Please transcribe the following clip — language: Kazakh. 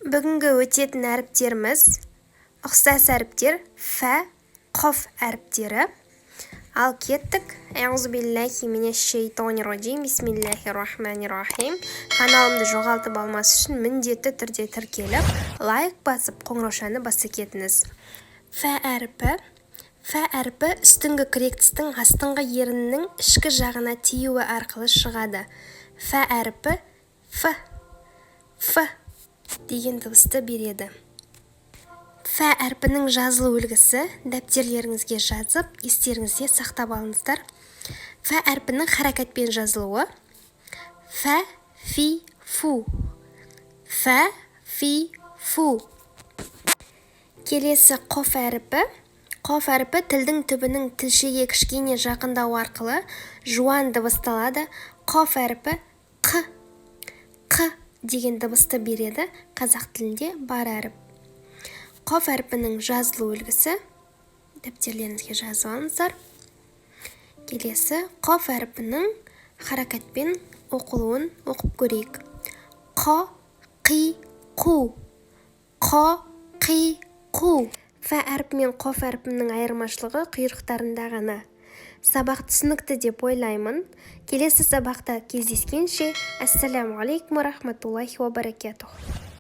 Бүгінгі өтетін әріптеріміз ұқсас әріптер: фә, қоф әріптері. Ал кеттік. Әғузубиллахи минәш-шейтонир-раджим. Бисмиллахир-рахманир-рахим. Каналымды жоғалтып алмас үшін міндетті түрде тіркеліп, лайк басып, қоңыраушаны баса кетіңіз. Фә әрпі. Фә әрпі үстіңгі күрек тістің астыңғы еріннің ішкі жағына тиюі арқылы шығады. Фә әрпі ф, ф деген дыбысты береді. Фә әрпінің жазылу үлгісі дәптерлеріңізге жазып, естеріңізде сақтап алыңыздар. Фә әрпінің харакатпен жазылуы: фә, фи, фу, фә, фи, фу. Келесі қоф әрпі. Қоф әрпі тілдің түбінің тілшеге кішкене жақындауы арқылы жуан дыбысталады. Қоф әрпі қ, қ деген дыбысты береді. Қазақ тілінде бар әріп. Қоф әрпінің жазылу үлгісі дәптерлеріңізге жазып алыңыздар. Келесі қоф әрпінің харакатпен оқылуын оқып көрейік: қо, қи, қу, қо, қи, қу. Фә әрпі мен қоф әрпінің айырмашылығы құйрықтарында ғана. Сабақ түсінікті деп ойлаймын. Келесі сабақта кездескенше, ассаляму алейкум рахматуллахи ва баракатух.